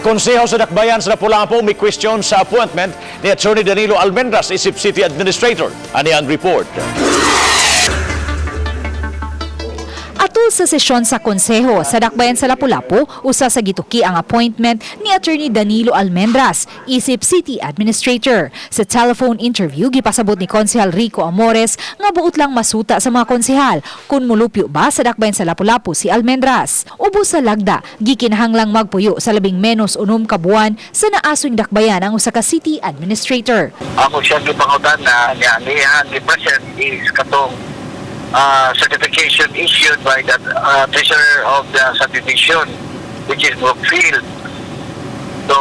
Konseho sa Dakbayan sa Lapu-Lapu may question sa appointment ni Attorney Danilo Almendras isip City Administrator. Ani ang report. Atul sa sesyon sa konseho sa Dakbayan sa Lapu-Lapu, usa sa gituki ang appointment ni Attorney Danilo Almendras isip City Administrator. Sa telephone interview, gipasabot ni Konsehal Rico Amores nga buot lang masuta sa mga konsehal kung mulupyo ba sa Dakbayan sa Lapu-Lapu si Almendras. Ubos sa lagda, gikinahanglang magpuyo sa 16 ka buwan sa naasong dakbayan ang usa ka City Administrator. Ako siya gipangutan na niya niya gi-present is katong certification issued by the treasurer of the subdivision, which is Brookfield. So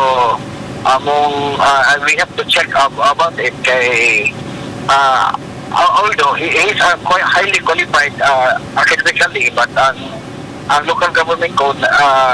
among we have to check up about it kay although he is quite highly qualified academically, but ang local government code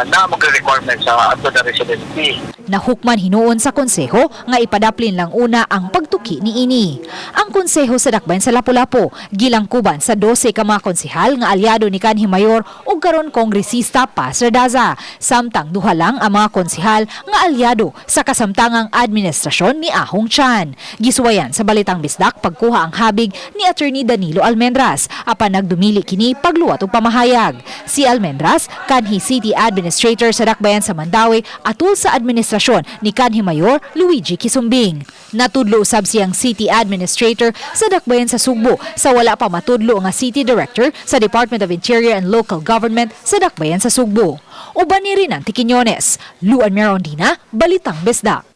na mo requirement sa ato na residency. Nahukman hinuon sa konseho nga ipadaplin lang una ang pagtuki ni ini. Ang konseho sa Dakbayan sa Lapu-Lapu gilangkuban sa 12 ka mga konsehal nga alyado ni kanhi Mayor ug karon Kongresista Paz Radaza. Samtang duha lang ang mga konsehal nga alyado sa kasamtangang administrasyon ni Ahong Chan. Gisuwayan sa Balitang Bisdak pagkuha ang habig ni Attorney Danilo Almendras apan nagdumili kini pagluwat og pamahayag. Si Almendras kanhi City Administrator sa Dakbayan sa Mandaue atul sa administrasyon ni kanhi Mayor Luigi Quisumbing. Natudlo usab siyang City Administrator sa Dakbayan sa Sugbo sa wala pa matudlo nga City Director sa Department of Interior and Local Government sa Dakbayan sa Sugbo. Uban ni Rinanti Quiñones, Luan Merondina, Balitang Bisdak.